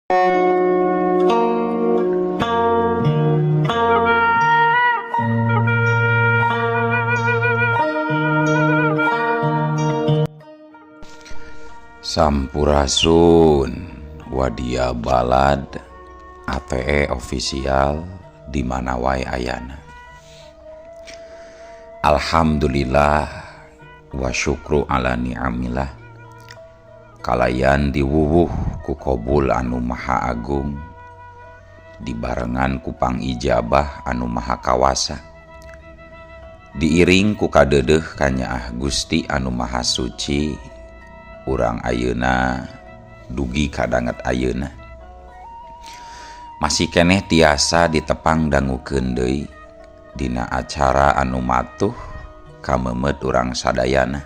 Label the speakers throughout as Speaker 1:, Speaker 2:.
Speaker 1: Sampurasun Wadia Balad ATE official di mana wae ayana. Alhamdulillah wa syukru ala ni'amillah. Kalayan diwuwuh ku kobul anu maha agung, dibarengan ku pangijabah anu maha kawasa, diiring ku kadeudeuh kanyaah Gusti anu maha suci. Urang ayeuna dugi kadanget ayeuna masih keneh tiasa ditepang dangukeun deui dina acara anu matuh kamemet urang sadayana,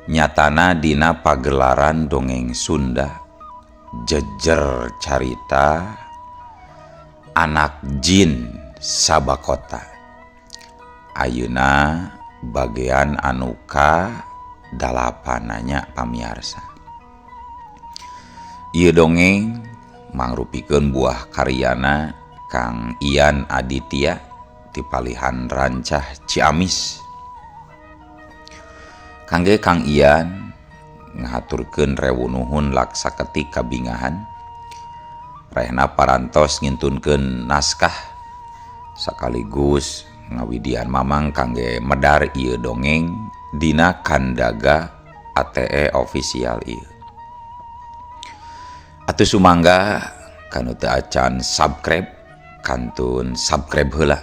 Speaker 1: nyatana dina pagelaran dongeng Sunda jejer carita anak jin Sabakota. Ayeuna bagian anu ka dalapananya pamiarsa. Ieu dongeng mangrupikeun buah karyana Kang Ian Aditya ti palihan Rancah Ciamis. Kangge Kang Ian ngahaturkeun rewu nuhun laksa ketik kabingahan rehna parantos ngintunkeun naskah sekaligus ngawidian mamang kangge medar ieu dongeng dina kandaga ATE official ieu. Atuh sumangga kanu teu acan subscribe kantun subscribe heula,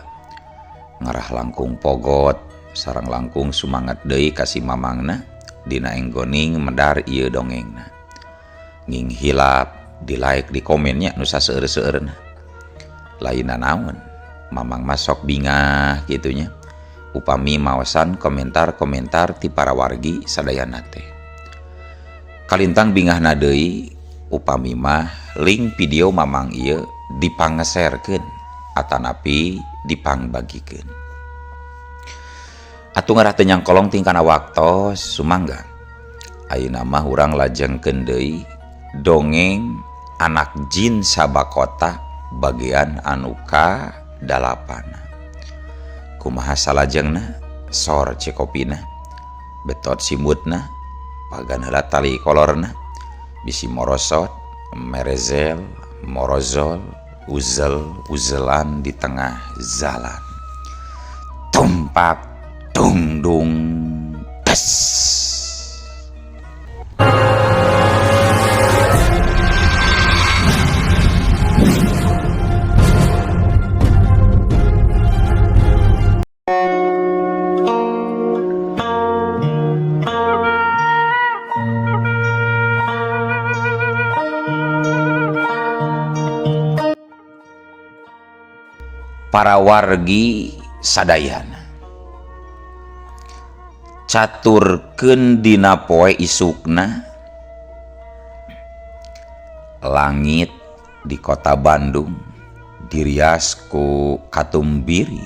Speaker 1: ngarah langkung pogot sareng langkung sumangat deui ka si mamangna dina enggoning medar ieu dongengna. Nging hilap di like di komennya nu saseueur-seueurna. Lainna naon mamang mah sok bingah kitunya upami maosan komentar-komentar ti para wargi sadayana teh. Kalintang bingahna deui upami mah link video mamang ieu dipangeserkeun atanapi dipangbagikeun. Atuh ngarah teu nyangkolong tingkana waktos sumangga. Ayeuna mah urang lajengkeun deui dongeng anak jin Sabakota bagian anu ka dalapana. Kumaha salajengna sor cekopina betot simutna pagan heula tali kolorna bisi morosot merezel morozol uzel uzelan di tengah jalan tumpak tungdung tes. Para wargi sadayana caturkeun dina poe isukna langit di kota Bandung dirias ku katumbiri.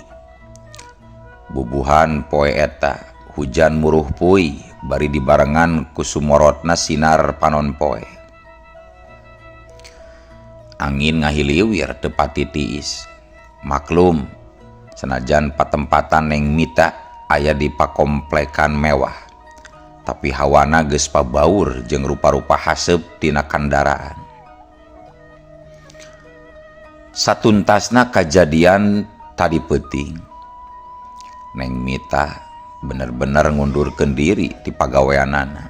Speaker 1: Bubuhan poe eta hujan muruh puy bari dibarengan ku sumorotna sinar panon poe. Angin ngahiliwir teu pati tiis. Maklum senajan patempatan Neng Mita aya di pakomplekan mewah, tapi hawana geus pabaur jeung rupa-rupa haseup tina kandaraan. Satuntasna kajadian tadi peuting, Neng Mita bener-bener ngundurkeun diri ti pagaweanana.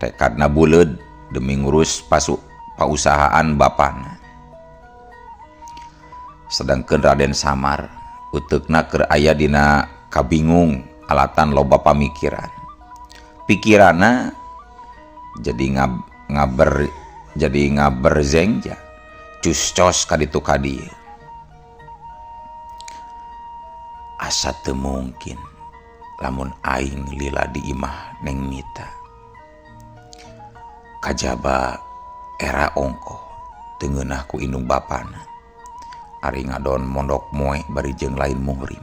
Speaker 1: Tekadna buleud demi ngurus pausahaan bapana. Sedangkan Raden Samar uteukna keur aya dina kabingung alatan loba pamikiran. Pikiranna jadi ngaberzengja cus-cos ka ditu ka dieu. Asa teu mungkin lamun aing lila di imah Neng Mita. Kajaba era ongkoh teu ngeunah ku indung bapana. Ari ngadon mondok moe bari jeung lain muhrim.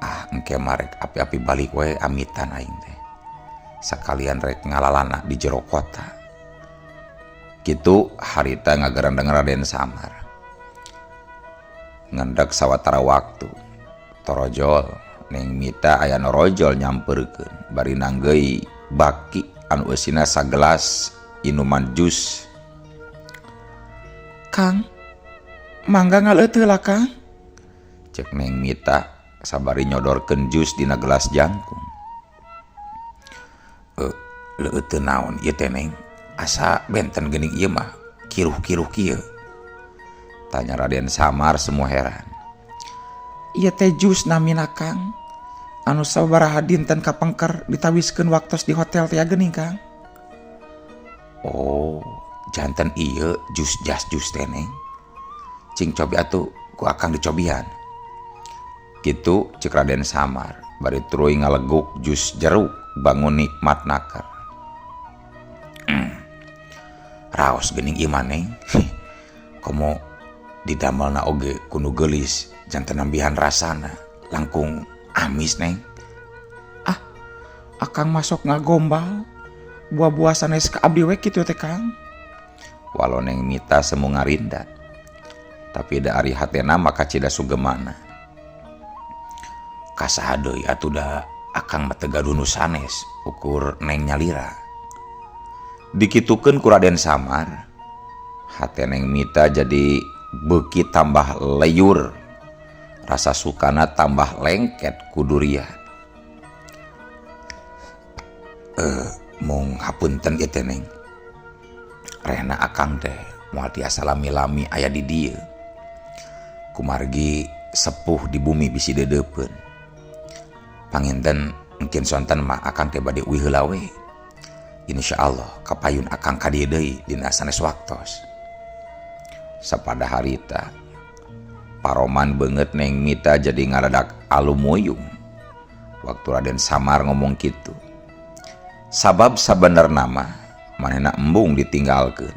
Speaker 1: Ah, engke marek api-api balik we amitan aing teh. Sakalian rek ngalalana di jero kota. Kitu harita ngagerendeng Raden Samar. Ngendek sawatara waktu. Torojol Neng Mita aya norojol nyamperkeun bari nanggeuy baki anu eusina sagelas inuman jus. Kang, mangga ngaleueut heula Kang. Cek Neng Mita sabari nyodorkeun jus dina gelas jangkung. Leueut teu naon ieu teh Neng? Asa benten geuning ieu mah kiruh-kiruh kieu. Tanya Raden Samar semua heran. Ieu teh jus namina Kang. Anu sabaraha dinten kapengker ditawiskeun waktos di hotel teh geuning Kang. Oh, janten ieu jus jas jus teh Neng. Cing cobi atuh ku akang dicobian. Kitu cek Raden Samar bari tuluy ngaleguk jus jeruk bangun nikmat naker. Raos geuning ieu mah Neng. Komo didamelna oge ku nu geulis janten nambihan rasana langkung amis Neng. Ah, akang masuk ngagombal buah-buah sanes ka abdi we kitu teh Kang. Walau Neng Mita semu ngarindat, tapi da ari hatena maka cida sugemana. Kasaha deui atuh da akang mah teu gaduh nu sanes ukur Neng nyalira. Dikitukeun ku Raden Samar, hate Neng Mita jadi beuki tambah leyur, rasa sukana tambah lengket ku durian. Mung hapunten ieu teh Neng. Rehna akang teh moal tiasa lami-lami aya di dieu. Kumargi sepuh di bumi bisi deudeupeun. Panginten mungkin sonten mah akang teh bade uih heula we. Insyaallah kapayun akang ka dieu deui dina sanes waktos. Sapada harita paroman beungeut Neng Mita jadi ngaradak alumuyung waktu Raden Samar ngomong kitu. Sabab sabenerna mah manehna embung ditinggalkeun.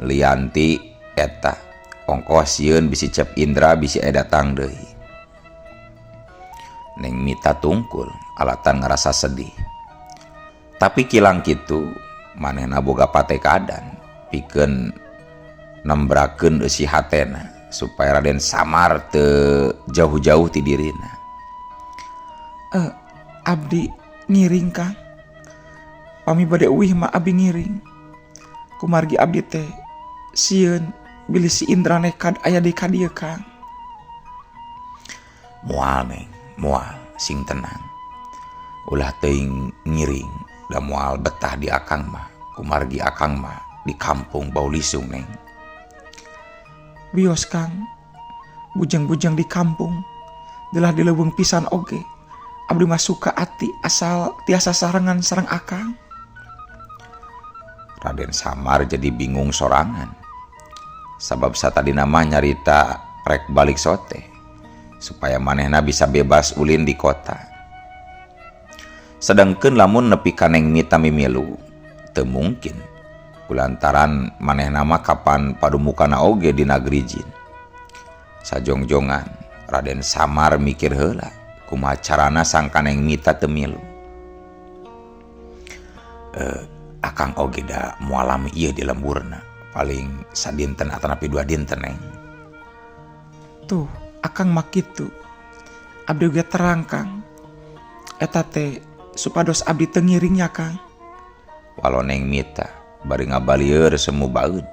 Speaker 1: Lianti eta ongkoh sieun bisi Cep Indra bisi aya datang deui. Neng Mita tungkul alatan ngerasa sedih. Tapi kilang kitu manehna boga patekadan pikeun nembrakeun eusi hatena supaya Raden Samar teu jauh-jauh ti dirina. Abdi ngiring Kang. Pami bade uih mah abdi ngiring. Kumargi abdi teh sieun bilih si Indra nekad aya di ka dieu Kang. Moal Neng, moal, sing tenang. Ulah teuing ngiring, da moal betah di akang mah. Kumargi akang mah di kampung bau lisung Neng. Bios Kang, bujang-bujang di kampung delah di leuweung pisan oge. Abdi mah suka ati asal tiasa sarengan sareng akang. Raden Samar jadi bingung sorangan. Sabab satadina mah nyarita rek balik sote supaya manehna bisa bebas ulin di kota. Sedangkeun lamun nepi ka Neng Mita mimilu teu mungkin kulantaran manehna mah kapan padumukana oge di nagri jin. Sajongjongan Raden Samar mikir heula kumaha carana sangka Neng Mita teu milu. Akang oge da moal lami ieu di lemburna, paling sadinten atanapi 2 dinten Neng. Tuh, akang mah kitu. Abdi oge terang Kang. Eta teh supados abdi teu ngiringnya Kang. Walau Neng Mita bari ngabalieur semu baeud.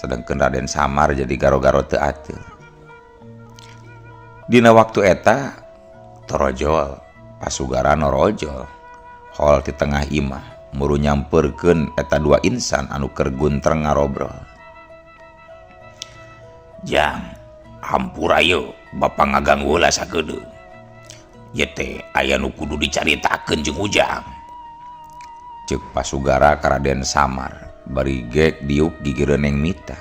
Speaker 1: Sedangkeun Raden Samar jadi garo-garo teu ateul. Dina waktu eta torojol pasugara norojol hol di tengah imah muru nyamperkeun eta dua insan anu keur guntreng ngarobrol. Jang, hampura yeuh bapa ngaganggu heula sakedeung. Ieu teh aya nu kudu dicaritakeun jeung Ujang. Ceuk pasugara ka Raden Samar bari gek diuk gigireun Neng Mita.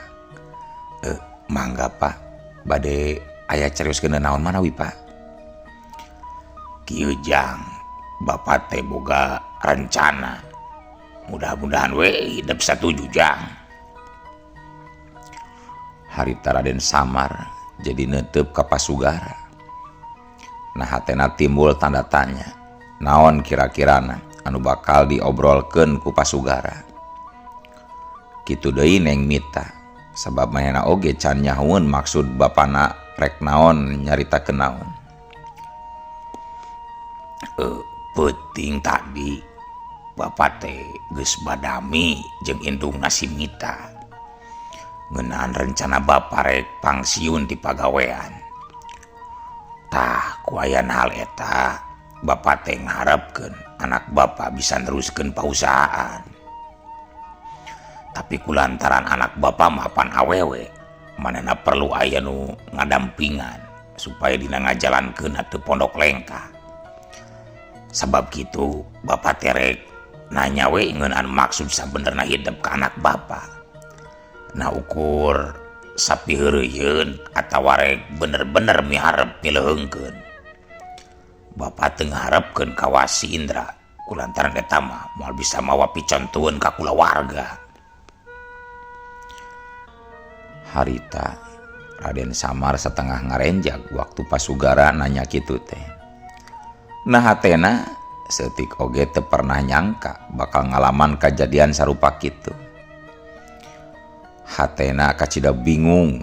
Speaker 1: Mangga Pak, bade aya carioskeun naon manawi Pak? Kieu Jang, bapa teh boga rencana. Mudah-mudahan we hidup satuju Jang. Harita Raden Samar jadi netep ka pasugara. Nah hatena timbul tanda tanya, naon kira-kirana anu bakal diobrolkeun ku pasugara. Kitu deui Neng Mita sabab manehna oge can nyahoeun maksud bapana rek naon nyaritakeun naon. Peuting tadi Bapak teh geus badami jeung indungna si Mita ngeunaan rencana Bapak rek pangsiun ti pagawean. Tah ku ayana hal eta Bapak teh ngaharepkeun anak Bapak bisa neruskeun pausahaan. Tapi kulantaran anak Bapak mah pan awewe, manehna perlu aya nu ngadampingan supaya dina ngajalankeun teu pondok lengkah. Sabab kitu Bapak teh rek nanya we ngeunaan maksud sabenerna hidep ka anak Bapak. Nah ukur sapi heureuyeun atawa rek bener-bener miharep mileuheungkeun. Bapak teu ngaharepkeun ka Wasi Indra kulantaran eta mah moal bisa mawa picontoeun ka kulawarga. Harita Raden Samar setengah ngarenjag waktu Pasugara nanya kitu teh. Nah hatena setik oge teu pernah nyangka bakal ngalaman kajadian sarupa kitu. Hatena kacida bingung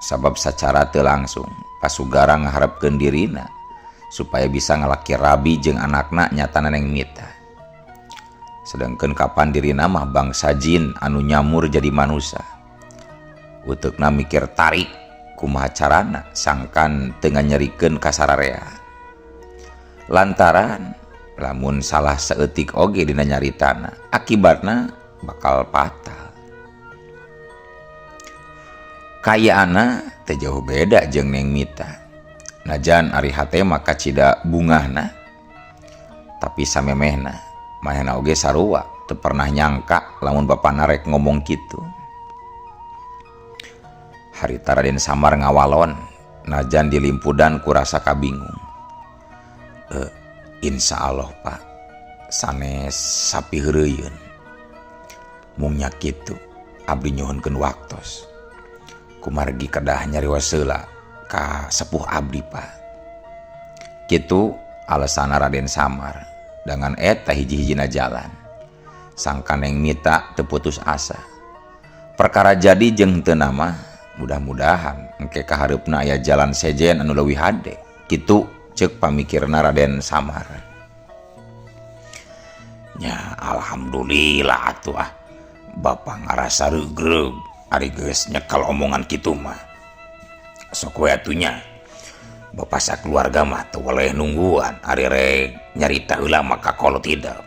Speaker 1: sabab sacara teu langsung Pasugara ngaharepkeun dirina supaya bisa ngalaki rabi jeung anakna nyatana Neng Mita. Sedangkan kapan dirina mah bangsa jin anu nyamur jadi manusia. Uteukna mikir tarik kumaha carana sangkan teu nganyerikeun ka sararea. Lantaran lamun salah saeutik oge dina nyaritana akibatna bakal fatal. Kayaana teu jauh beda jeung Neng Mita. Najan ari hate mah kacida bungahna, tapi samemehna manehna oge sarua teu pernah nyangka lamun bapana rek ngomong kitu. Harita Raden Samar ngawalon najan dilimpudan ku rasa kabingung. Insya Allah Pak, sanes sapi heureuyeun. Mung nya kitu abdi nyuhunkeun waktos. Kumargi kedah nyarios heula ka sepuh abdi Pak. Kitu alesana Raden Samar dengan eta hiji-hijina jalan. Sangkan Neng Mita teu putus asa. Perkara jadi jeung teu nama, mudah-mudahan engke kahareupna aya jalan sejen anu leuwih hade. Kitu ceuk pamikirna Raden Samar. Nya alhamdulillah atuh ah. Bapak ngarasa reugreug ari geus nyekel omongan kitu mah. Sok we atuh nya. Bapak sakeluarga mah teu weleh nungguan ari rek nyarita heula mah ka kolot hidep.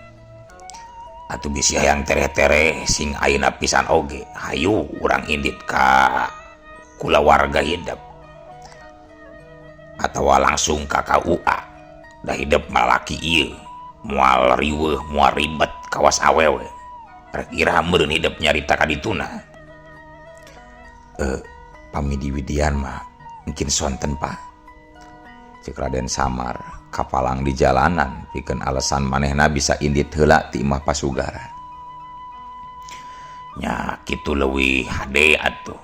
Speaker 1: Atuh bisi hayang tereh-tereh sing ayeuna pisan oge hayu urang indit ka kulawarga hidep atawa langsung ka KUA. Da hidep mah laki ieu moal riweuh moal ribet kawas awewe. Rek iraha meureun hidep nyarita ka dituna. Pamidi widian mah mungkin sonten Pak. Ceuk Raden Samar kapalang di jalanan pikeun alasan manehna bisa indit heula ti imah Pasugara. Nya kitu leuwih hade atuh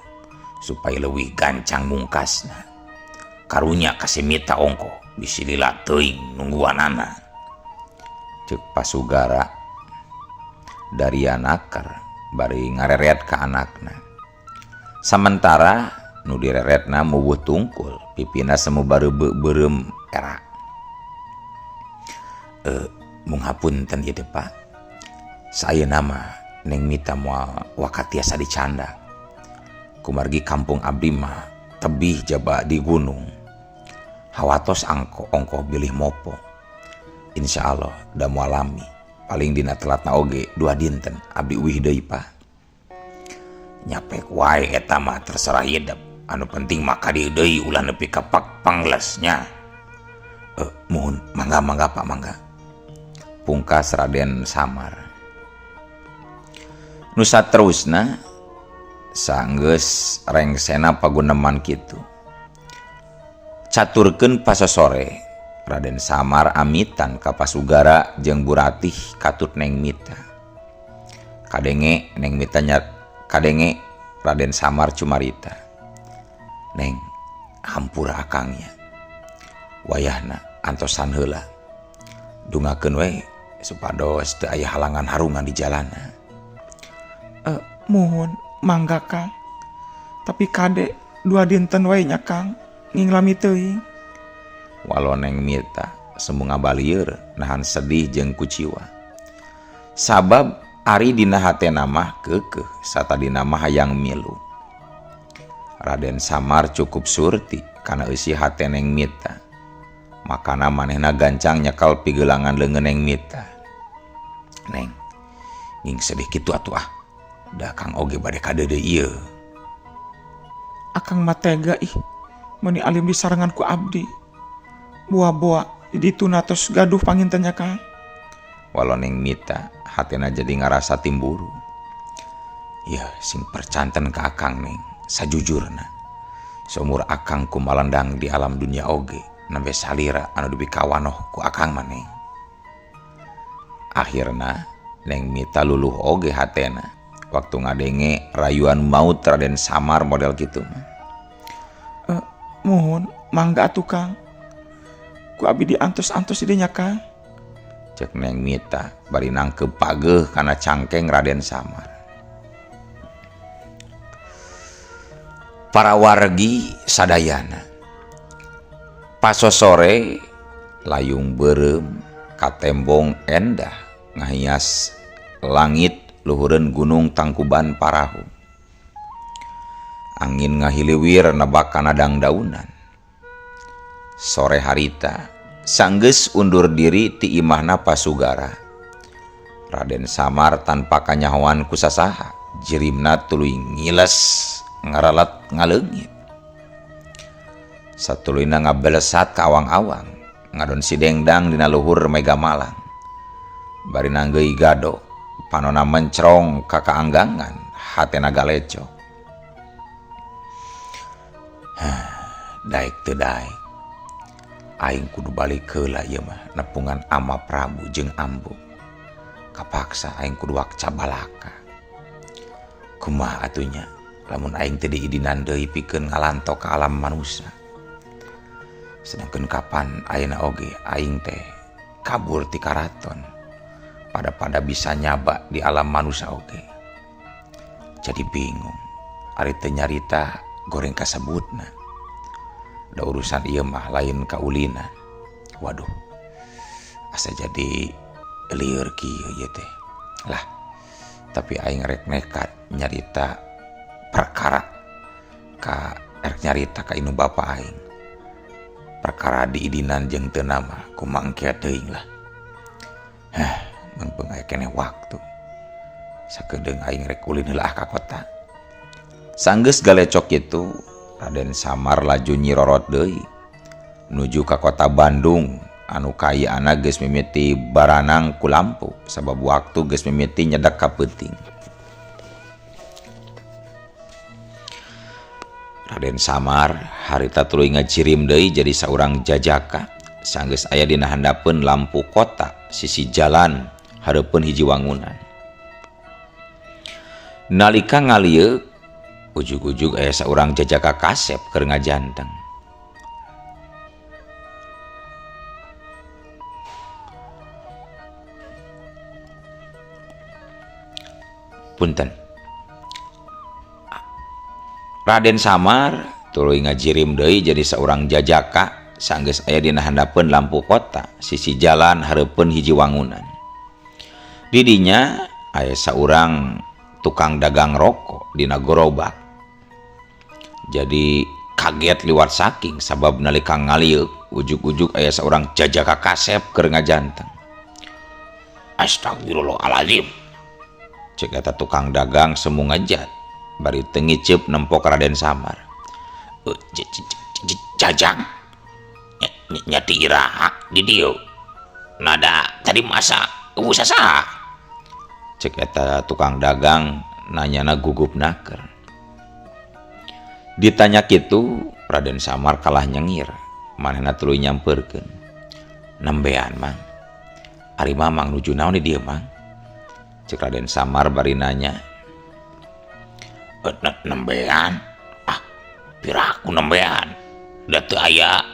Speaker 1: supaya leuwih gancang mungkasna. Karunya ka si Mita ongko bisi lila teuing nungguanana. Ceuk Pasugara dari anaker bari ngareret ka anakna. Samentara nu direretna mubuh tungkul pipina semu bareubeuh beureum era. Mung hapunten ieu teh Pak. Sayeuna mah Neng Mita moal wakatiasa dicanda. Kumargi kampung abdi mah tebih jaba di gunung. Hawatos angko ongkoh bilih mopo. Insya Allah da moal lami. Paling dina telatna oge 2 dinten abdi uih deui Pak. Nyapek wae eta mah terserah hidep. Anu penting mah ka dieu deui ulah nepi ka panglesnya. Muhun mangga-mangga Pak mangga. Pungkas Raden Samar. Nu saterusna sanggeus rengsena paguneman kitu. Caturkeun pasosore Raden Samar amitan ka Pasugara jeung Buratih katut Neng Mita. Kadenge Neng Mita nyat kadenge Raden Samar cumarita. Neng, hampura akangnya. Wayahna antosan heula. Dungakeun we supados teu aya halangan harungan di jalana.
Speaker 2: Muhun mangga Kang. Tapi kade 2 dinten wae nya Kang, nging lami teuing.
Speaker 1: Walau Neng Mita semu ngabalieur nahan sedih jeung kuciwa. Sabab ari dina hatena mah keukeuh satadina mah hayang milu. Raden Samar cukup surti kana eusi hate Neng Mita. Makana manehna gancang nyekel pigelangan leungeun Neng Mita. Neng, nging sedih kitu atuh ah. Da Kang oge bade kadeudeuh ieu.
Speaker 2: Akang mah tega ih, meuni alim disarengan ku abdi. Boa-boa di ditu tos gaduh panginten nya Kang.
Speaker 1: Walau Neng Mita hatena jadi ngarasa timburu. Ya sing percanten ka Akang Neng, sajujurna. Seumur Akang kumalendang di alam dunia oge, nembe salira anu dipikawanoh ku Akang mah Neng. Akhirna Neng Mita luluh oge hatena waktu ngadenge rayuan maut Raden Samar model kitu mah.
Speaker 2: Muhun mangga atuh Kang. Ku abdi diantos-antos di dinya Kang.
Speaker 1: Cek Neng Mita bari nangkep pageuh kana cangkeng Raden Samar. Para wargi sadayana pasosore layung beureum katembong endah ngahias langit luhureun gunung Tangkuban Parahu. Angin ngahiliwir nebak kana dangdaunan. Sore harita sanggeus undur diri ti imahna Pasugara. Raden Samar tanpa kanyahoan ku sasaha, jirimna tuluy ngiles ngaralat ngaleungit. Satuluyna ngabelesat ka awang-awang, ngadon si dengdang dina luhur Mega Malang. Bari nanggeui gado, panona mencrong ka kaanggangan, hatena galecok. Daek teu daek. Aing kudu balik heula ieu mah nepungan Ama Prabu jeung Ambu. Kapaksa aing kudu wakca balaka. Kumaha atunya lamun aing teu diidinan deui pikeun ngalanto ka alam manusia. Sedangkeun kapan ayeuna oge aing teh kabur ti karaton. Pada-pada bisa nyaba di alam manusia oge. Jadi bingung. Ari teu nyarita goreng kasebutna. Da urusan ieu mah lain kaulinan. Waduh. Asa jadi lieur kieu ieu teh. Lah, tapi aing rek nekat nyarita perkara ka rek nyarita ka indung bapa aing. Perkara diidinan jeung teu nama kumaha engke teuing lah. Hah, mengpeung aya keneh waktu. Sakedeung aing rek ulin heula ka kota. Sanggeus galecok kitu, Raden Samar laju nyirorot deui nuju ka kota Bandung anu kayaana geus mimiti baranang ku lampu sabab waktu geus mimiti nyedek ka peuting. Raden Samar harita tuluy ngajirim deui jadi saurang jajaka sanggeus aya dina handapeun lampu kota sisi jalan hareupeun hiji wangunan. Nalika ngalieuk ujug-ujug aya saurang jajaka kasep keur ngajanteng. Punten. Raden Samar tuluy ngajirim deui jadi saurang jajaka sanggeus aya dina handapeun lampu kota sisi jalan hareupeun hiji wangunan. Di dinya aya saurang tukang dagang rokok dina gerobak. Jadi kaget liwat saking sabab nalika ngalieuk ujug-ujug aya saurang jajaka kasep keur ngajanteng. Astagfirullahalazim. Cek eta tukang dagang semu ngejat bari teu ngiceup nempok Raden Samar. Jajang nyati iraha di dieu. Nada tadi masa eueuh sasaha. Cek eta tukang dagang nanyana gugup naker. Ditanya kitu Raden Samar kalah nyengir, manehna tuluy nyampeurkeun. Nembean Mang. Ari Mamang nuju naon di dieu Mang? Cek Raden Samar bari nanya. Nembean? Ah, piraku nembean. Da teu aya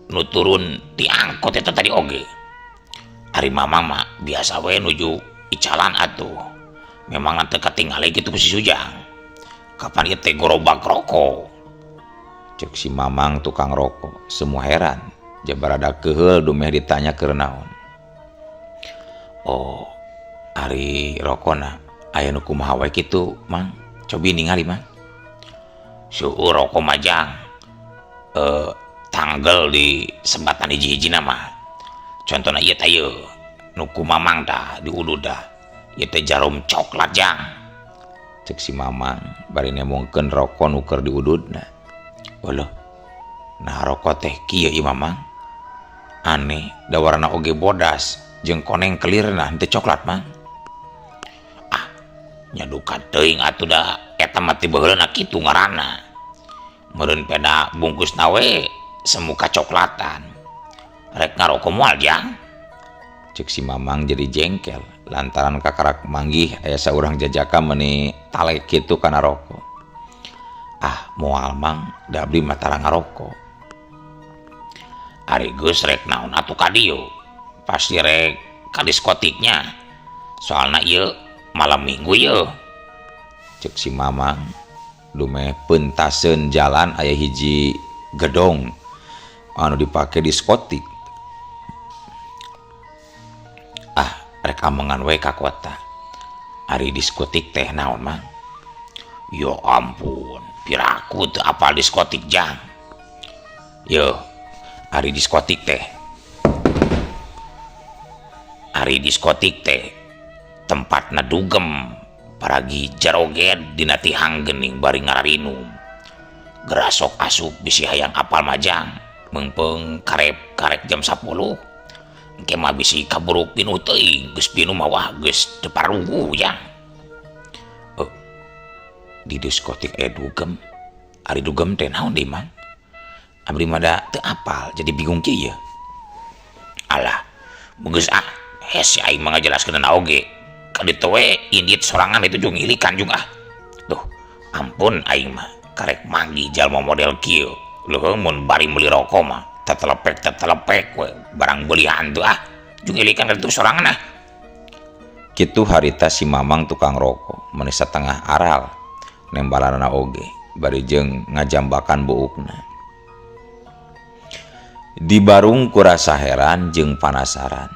Speaker 1: nu turun ti angkot eta tadi oge. Ari Mamang mah biasa we nuju icalan atuh. Memang teu katingali kitu ku si Sujang. Kapan ieu teh gerobak rokok? Cek si Mamang tukang rokok, semua heran. Jabarada keheul dumeh ditanya keur naon. Oh, ari rokona aya nu kumaha wae kitu, Mang? Cobi ningali, Mang. Seueur rokok majang. Tanggal di sembatan hiji-hijina mah. Contohna ieu tah ieu, nu ku Mamang tah diudud dah. Ieu teh jarum coklat, Jang. Cek si Mamang bari nemongkeun rokok nu keur diududna. Waluh. Nah rokok teh kieu ieu Mamang. Aneh, da warna oge bodas jeung koneng kelirna henteu coklat, Mang. Ah, nya duka teuing atuh da eta mah ti baheulana kitu ngaranna. Meureun peda bungkusna we semu kacoklatan. Rek ngaroko moal, Jang? Cek si Mamang jadi jengkel lantaran kakarak manggih aya saurang jajaka meuni talek kitu kana rokok. Ah, moal Mang, da abdi mah tara ngaroko. Ari geus rek naon atuh ka dieu? Pasti rek ka diskotiknya. Soalna ieu malam Minggu ieu. Cek si Mamang dumeh peuntaseun jalan aya hiji gedong anu dipake diskotik. Ah, rek amengan we ka kota. Ari diskotik teh naon, Mang? Ya ampun, piraku teu apal diskotik, Jang. Yo, ari diskotik teh. Ari diskotik teh tempatna dugem paragi jaroget dina tihang geuning bari ngararinum. Gerasok asup bisi hayang apal majang, meungpeung karep-karek jam 10. Engke mah bisi kaburu pinuh teuing, geus pinuh mah wah geus teu paruguh, Jang. Di diskotik aya dugem. Ari dugem teh naon deui, Mang? Abdi mah da teu apal, jadi bingung kieu. Alah, geus ah, hese aing mah ngajelaskeunana oge. Ka ditu we indit sorangan itu jeung ngilikan jeung ah. Duh, ampun aing mah karek manggih jalma model kieu. Leuheung mun bari meuli rokok mah tetelepek we barang beulian tuh ah. Jeung ngilikan ka ditu sorangan ah. Kitu harita si Mamang tukang rokok meuni satengah aral nembalanana oge bari jeung ngajambakan buukna. Dibarung ku rasa heran jeung panasaran.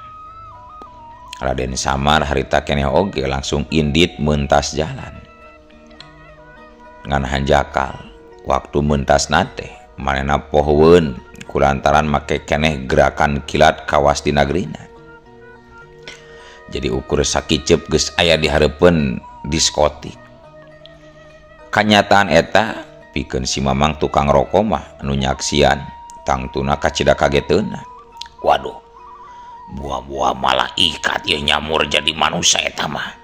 Speaker 1: Raden Samar harita keneh oge langsung indit mentas jalan. Ngan hanjakal waktu mentas nate manehna pohoeun kulantaran make keneh gerakan kilat kawas di nagrina. Jadi ukur sakiceup geus aya di hareupeun diskotik. Kanyataan eta pikeun si Mamang tukang rokok mah anu nyaksian tangtuna kacida kageteuna. Waduh, buah-buah malaikat ieu nyamur jadi manusia eta mah.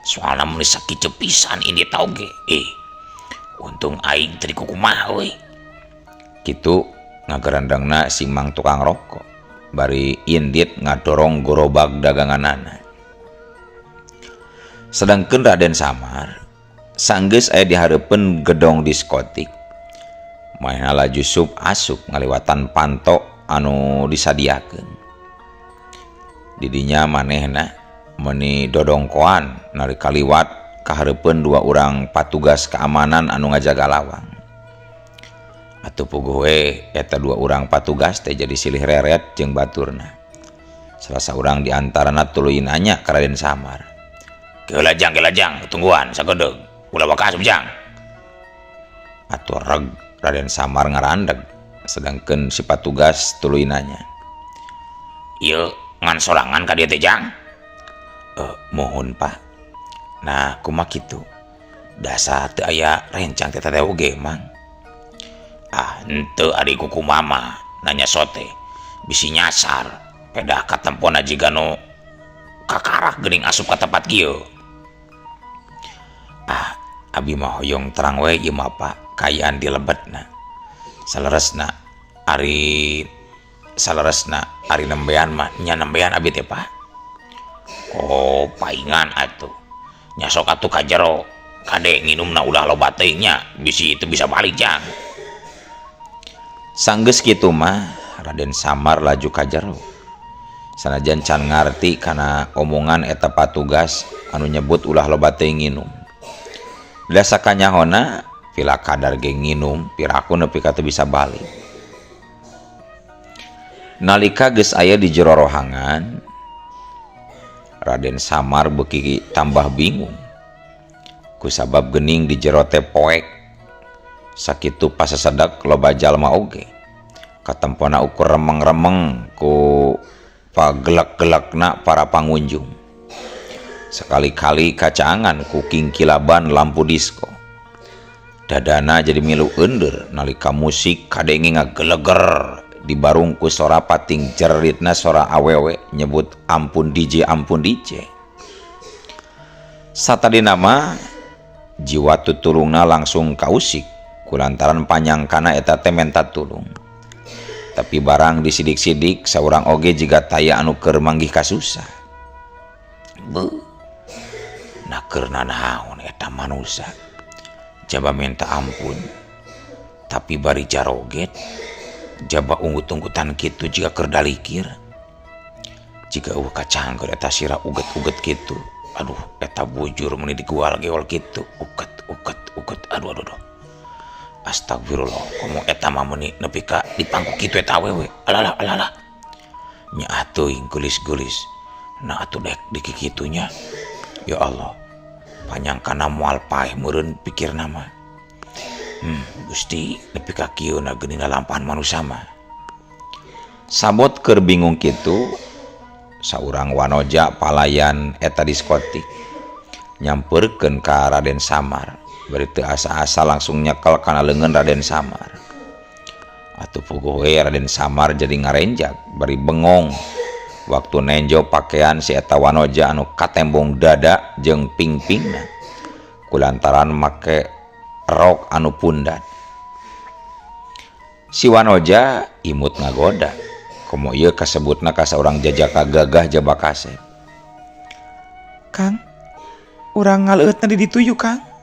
Speaker 1: Soalna mun sakiceup pisan ini tau ge. Untung aing teu dikukumaha euy. Kitu ngagerendengna si Mang tukang rokok bari indit ngadorong gerobak daganganana. Sedangkeun Raden Samar sanggeus aya di hareupeun gedong diskotik. Manehna laju sup asup ngaliwatan panto anu disadiakeun. Didinya manehna meuni dodongkoan nalika liwat ka hareupeun dua urang patugas keamanan anu ngajaga lawang. Atuh puguh we eta dua urang patugas teh jadi silih reret jeung baturna. Salah saurang di antarana tuluy nanya ka Raden Samar. Geula jang, geula jang, tungguan sagedeung. Ulah waka asup jang. Atuh reg Raden Samar ngarandeg, sedangkeun si patugas tuluy nanya. Ieu ngan sorangan ka dieu teh jang? Mohon Pak. Nah, kumaha kitu? Dasar teu aya rencang teh teh oge, Mang. Ah, henteu ari kuku mama nanya sote. Bisi nyasar, pedah katempona jiga nu kakarak geuning asup ka tempat kieu. Ah, abi mah hoyong terang we ieu mah Pak, kaayaan di lebetna. Saleresna ari nembean mah nya nembean abi teh Pak. Oh, paingan atuh. Nya sok atuh ka jero. Kade nginumna ulah loba teuing nya, bisi teu bisa balik jang. Sanggeus kitu mah Raden Samar laju ka jero. Sanajan can ngarti kana omongan eta patugas anu nyebut ulah loba teuing nginum. Da sakanyahona pila kadar ge nginum piraku nepi ka teu bisa balik. Nalika geus aya di jero rohangan, Raden Samar beuki tambah bingung. Kusabab geuning di jero teh poek. Sakitu pasasedak loba jalma oge. Katempona ukur remeng-remeng ku pagelak-gelakna para pangunjung. Sekali-kali kacaangan ku kingkilaban lampu disko. Dadana jadi milu eundeur nalika musik kadenge ngageleger dibarung ku sora pating jeritna sora awewe nyebut ampun DJ ampun DJ. Satadina mah jiwa tutulungna langsung kausik kulantaran panyangkana eta teh menta tulung. Tapi barang disidik-sidik saurang oge jiga taya anu keur manggih kasusah. Beuh, nah keur nanaon eta manusa. Jaba minta ampun, tapi bari jaroget, jaba unggut-unggutan kitu jiga keur dalikir. Jiga eueuh kacangkeun eta sirah uget-uget kitu. Aduh, eta bujur meuni digual-geol kitu. Uget, uget, uget. Aduh, aduh, aduh. Astagfirullah, komo eta mah meuni nepi ka dipangku kitu eta awewe. Alalah, alalah. Nyaah teuing geulis-geulis. Nah atuh dek dikikitunya. Ya Allah, panyangkana moal paeh meureun pikirna mah. Gusti, nepi ka kieu na geuning lalampahan manusa mah. Sabot keur bingung kitu, saurang wanoja palayan eta diskotik nyamperkeun ka Raden Samar. Bari teu asa-asa langsung nyekel kana leungeun Raden Samar. Atuh puguh we Raden Samar jadi ngarenjak bari bengong waktu nenjo pakaian si eta wanoja anu katembong dada jeung pingpingna kulantaran make rok anu pundat. Si wanoja imut ngagoda komo ieu kasebutna ka saurang jajaka gagah jaba kasep.
Speaker 2: Kang, urang ngaleueutna di ditu yuk, Kang.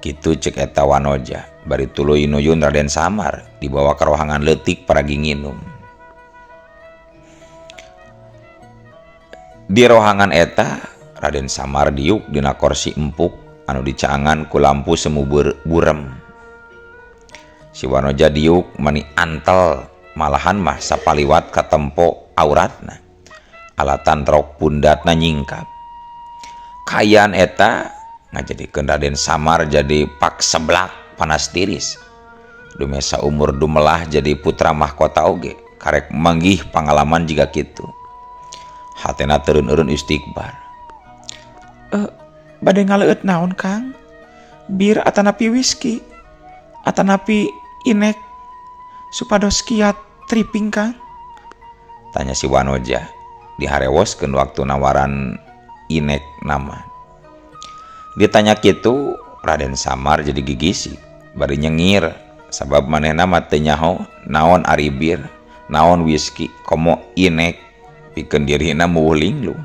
Speaker 1: Kitu cek eta wanoja bari tuluy nuyun Raden Samar dibawa ka rohangan leutik paragi nginum. Di rohangan eta Raden Samar diuk dina korsi empuk anu dicaangan ku lampu semu burem. Si wanoja diuk mani antel malahan mah sapaliwat katempo auratna. Alatan rok pundatna nyingkap. Kaayaan eta ngajadikeun Raden Samar jadi pak seblak panas tiris. Dumesa umur dumelah jadi putra mahkota oge karek manggih pangalaman jiga kitu. Hatena teureun-eureun istighbar.
Speaker 2: Bade ngaleueut naon, Kang? Bir atanapi whisky? Atanapi inek supados kiat tripping, Kang?
Speaker 1: Tanya si wanoja diharewoskeun waktu nawaran inek nama. Ditanya kitu Raden Samar jadi gigisi bari nyengir sabab manehna mah teu nyaho naon ari bir, naon whisky, komo inek pikeun dirina muwuh linglung.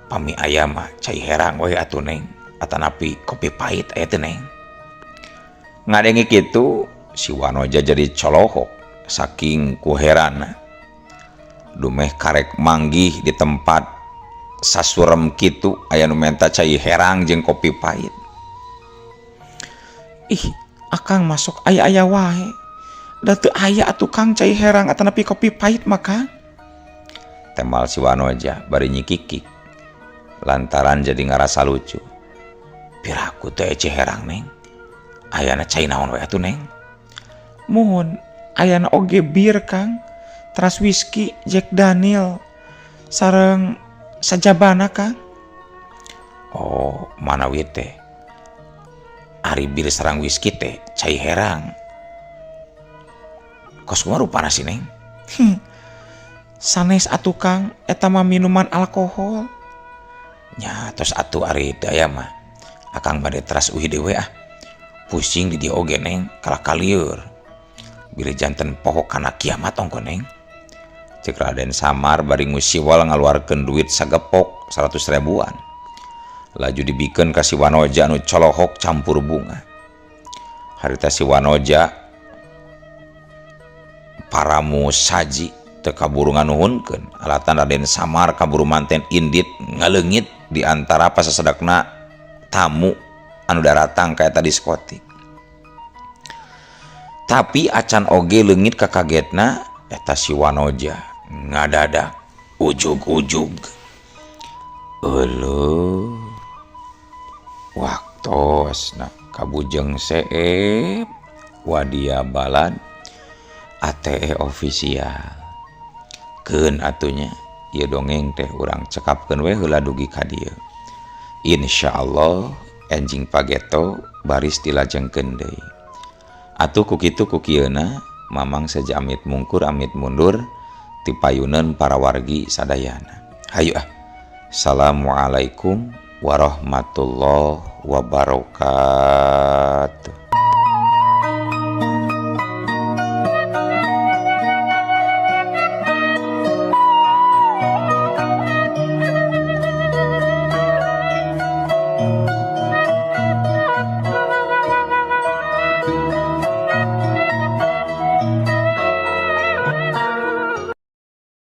Speaker 1: Pami aya mah cai herang we atuh neng, atanapi kopi pahit aya teu neng. Ngadenge kitu si wanoja jadi colohok saking kuherana. Dumeh karek manggih di tempat sasurem kitu aya nu menta cai herang jeung kopi pahit.
Speaker 2: Ih, akang masuk aya-aya wae. Da teu aya atuh Kang cai herang atanapi kopi pahit mah, Kang.
Speaker 1: Temal si wanoja bari nyikikik lantaran jadi ngarasa lucu. Piraku teh cai herang neng. Ayana cai naon we atuh neng?
Speaker 2: Muhun, ayana oge bir Kang, teras whisky Jack Daniel sareng sajabana Kang.
Speaker 1: Oh, manawi teh ari bir sareng whisky teh cai herang. Kos kumaha rupana sih neng?
Speaker 2: Sanes atuh Kang, eta mah minuman alkohol.
Speaker 1: Nya tos atuh ari teu aya mah. Akang bade teras uih deui ah. Pusing di dieu oge neng, kalah kalieur. Bilih janten poho kana kiamat ongko neng. Cek Raden Samar bari ngusiwal ngaluarkeun duit sagepok 100 ribuan. Laju dibikeun ka si wanoja anu colohok campur bunga. Harita si wanoja paramu saji Teu kaburu nganuhunkeun alatan Raden Samar kaburu manten indit ngaleungit di antara pasasedekna tamu anu daratang ka eta diskotik. Tapi acan oge leungit kakagetna eta si Wanoja ngadadak ujug-ujug. Euleuh waktosna kabujeng seep wadia balad ATE official. Keun atunya ieu dongeng teh urang cekapkeun we heula dugi ka dieu. Insyaallah enjing pageto baris dilajengkeun deui. Atuh ku kitu ku kieuna Mamang seja amit mungkur amit mundur ti payuneun para wargi sadayana. Hayu ah. Assalamualaikum warahmatullahi wabarakatuh.